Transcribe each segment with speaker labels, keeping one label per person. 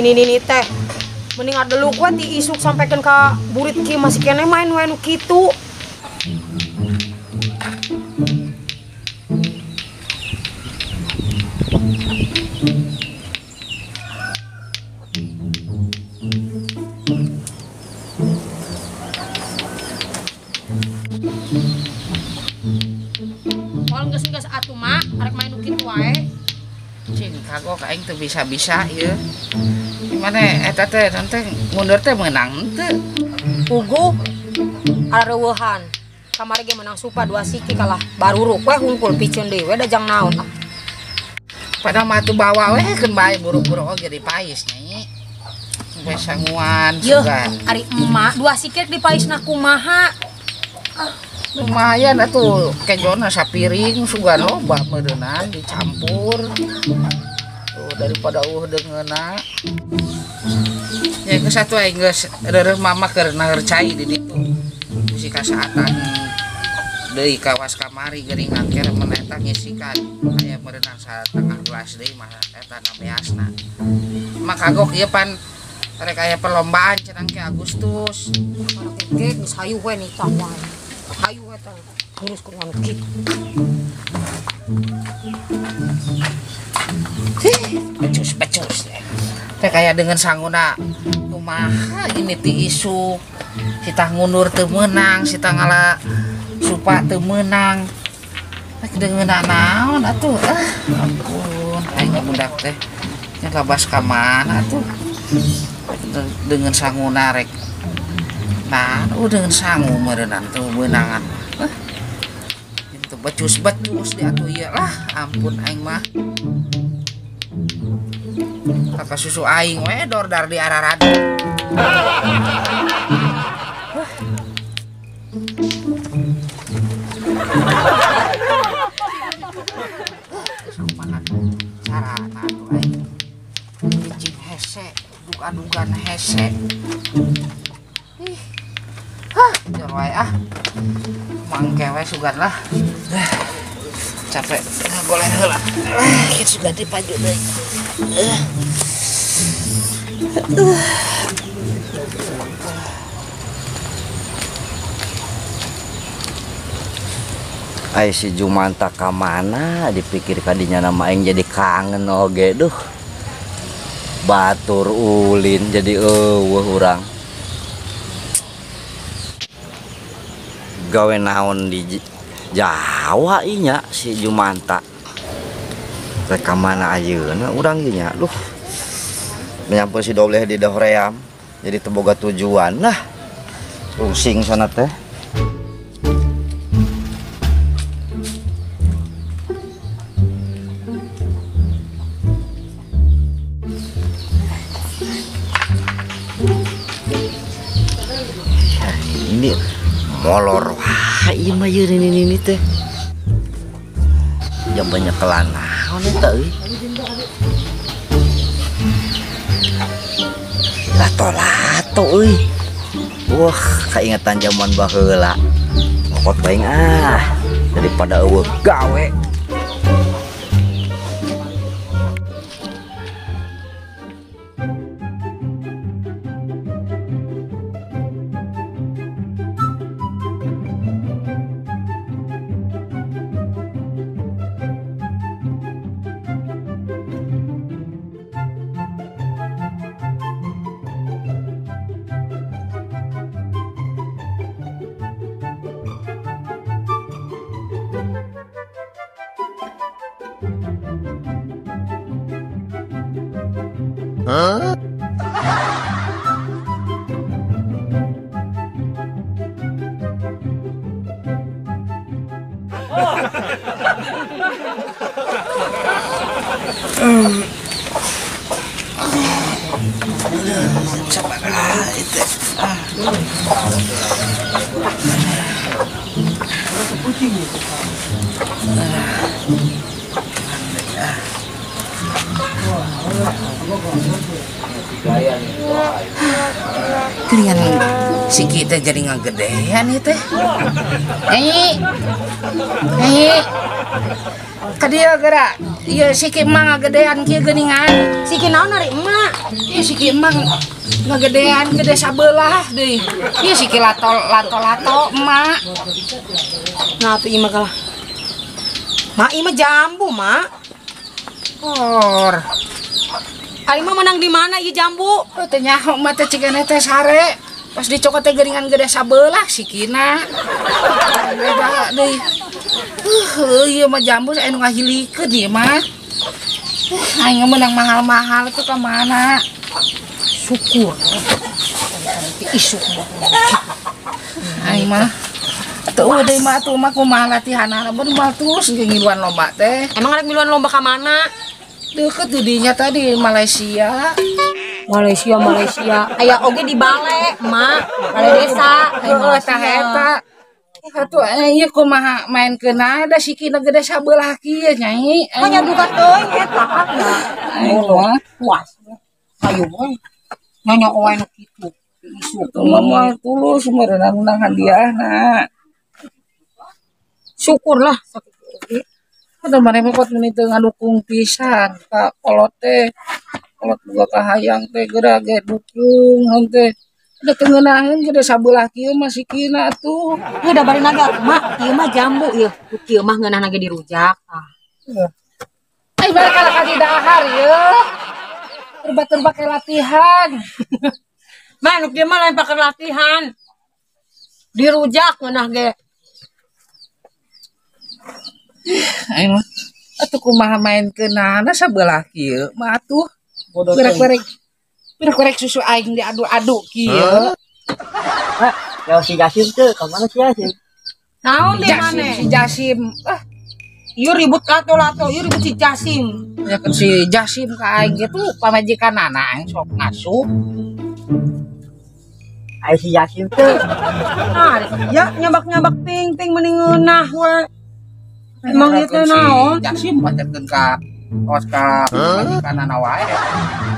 Speaker 1: Nini teh mending adeluk we ti isuk sampaikan ka burit ki masih keneh main we nu kitu. Moal geus-geus atuh mak arek main nu kitu wae.
Speaker 2: Cing kagok aing teu bisa-bisa ieu. Gimana eta teh nanti mundur teh menang teu?
Speaker 1: Puguh areueuhan. Kamari ge menang supa 2 siki kalah baruruk we hungkul piceun deui we da jang naon.
Speaker 2: Padahal mah atuh bawa we keun bae buru-buru oge dipais nya. Sampai sanguan sugan.
Speaker 1: Ari emak 2 siki dipaisna kumaha?
Speaker 2: Lumayan atuh kejona sapiring sugan loba meureunnan dicampur. Tuh daripada eueuh deungeunna. Ya geus atuh aing geus reureuh mama keur naheur cai di ditu. Bisi kasaatan deui kawas kamari geuring angker mun eta ngisikan aya meureunnan satengah gelas deui mah eta na beasna. Mah kagok ieu pan rek aya perlombaan cenah ke Agustus.
Speaker 1: Ge geus hayu we nitah wae. Hayu eta nguruskeun anu kitu.
Speaker 2: Becus-becus deh. Teh kayak dengan sanguna kumaha ini ti isuk sita ngundur teu meunang sita ngala supa teu meunang teh deungeunna naon atuh ah ampun aing budak teh nya labas ka mana atuh dengan sanguna rek nah dengan sangu meureunnan teu meunangan itu becus-becus di atuh ieu lah ampun aing mah kakak susu aing we dordar di ararad. Cara atuh aing cicing hese duga-dugan hese. Ih. Hah, jor wae ah. Mangke we sugan lah. Capek ngagoleh heula. Kitu sugan dipaju deui.
Speaker 3: Ai si Jumanta ka mana dipikir kadinya nama aing jadi kangen oge duh. Batur ulin jadi eueuh urang. Gawe naon di Jawa inya si Jumanta. Rek ka mana ayeuna urang ieu nya duh. Menyampun si Dobleh di Dohream jadi teu boga tujuan lah. Pusing sana teh. Ini molor wah ieu mah ieu ini teh. Jam banyak kelana naon eta euy. Lato-lato euy. Wah, kaingetan zaman baheula. Ngokot bae ah daripada eueuh gawe.
Speaker 4: Huh?
Speaker 2: Sabaraha itu. Geningan si kita jadi ngagedean ieu teh. Nyai. Nyai. Ka dieu geura. Ieu siki emang ngagedean kieu geuningan.
Speaker 1: Siki naon ari emak?
Speaker 2: Ieu siki emang ngagedean gede sabelah deui. Ieu siki lato-lato emak.
Speaker 1: Nah atuh ieu mah kalah. Mak ieu mah jambu, Mak.
Speaker 2: Or.
Speaker 1: Ari mah menang di mana ieu jambu?
Speaker 2: Oh, teh nyaho mah teh cigana teh sare. Pas dicokot teh geuningan gede sabelah sikina. Beda deui. Ieu mah jambu anu ngahilikeun ieu mah. Aing menang mahal-mahal itu ka mana?
Speaker 1: Syukur. Isuk mah.
Speaker 2: Aing mah atuh deui mah atuh mah kumaha latihanana mun moal terus ngiluan lomba teh.
Speaker 1: Emang arek ngiluan lomba ka mana?
Speaker 2: Deket didinya tadi Malaysia.
Speaker 1: Malaysia, Malaysia. Aya oge di bale, Mak. Bale desa.
Speaker 2: Heeh, tah eta. Atuh ieu kumaha maenkeun da sikina gede sabelah kieu Nyai.
Speaker 1: Mah nya duka teuing eta da.
Speaker 2: Aing
Speaker 1: puas. Hayu we. Nyonya oe nu kitu.
Speaker 2: Isuk mah moal tulus meureunna nang hadiahna.
Speaker 1: Syukurlah sakitu oge.
Speaker 2: Atuh maneh mah kot meuni teu ngadukung pisan ka kolot teh. Kolot boga kahayang teh geura ge dukung naon teh. Udah teu ngeunaheun gede sabelah kieu mah sikina atuh.
Speaker 1: Heuh da bari naga mak ieu mah jambu ieu. Nu kieu mah ngeunahna ge dirujak tah.
Speaker 2: Ai baraka ka di dahar ieu. Terba-terba ke latihan.
Speaker 1: Mah nu kieu mah lain pakai latihan. Dirujak ngeunah ge.
Speaker 2: Aing mah atuh kumaha maenkeunana sabelah kieu mah atuh. Berek-berek susu aing diadu-adu kieu.
Speaker 5: Hah, ya si Jasim teh ka mana si Jasim?
Speaker 1: Naon di mana?
Speaker 2: Si Jasim. Ah,
Speaker 1: ieu ribut lato-lato, ieu ribut si Jasim.
Speaker 2: Ya kan si Jasim ka aing ge tuh pamajikanana aing sok ngasuh.
Speaker 5: Ai si Jasim teh.
Speaker 1: Ah, ya nyabak-nyabak ting-ting mending ngeunah we. Emang ieu teh naon?
Speaker 2: Jasim pajarkeun ka tos ka pamajikanana wae.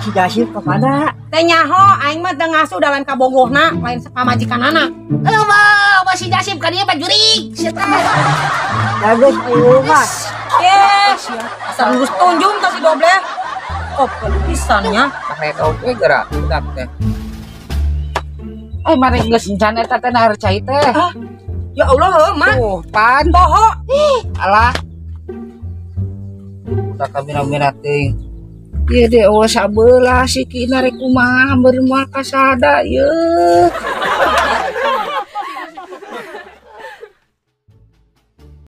Speaker 5: Si Jasim ka mana?
Speaker 1: Teh nyaho aing mah teu ngasuh da lain ka bogohna, lain pamajikanana.
Speaker 2: Eueuh, mah si Jasim ka dieu mah jurig sia teh.
Speaker 5: Bagus ayo mah.
Speaker 1: Eh, asal geus tunjung ka si Dobleh. Oh, pisan nya.
Speaker 2: Kayak oge geura budak teh. Eh, mari geus encan eta teh nahar cai teh.
Speaker 1: Ya Allah, heuh, Mak.
Speaker 2: Tuh, pan
Speaker 1: poho.
Speaker 2: Ih, alah. Udah kamera-mera teuing. Ieu deh eueuh sabelah sikina rek kumaha beureum moal kasada ieu.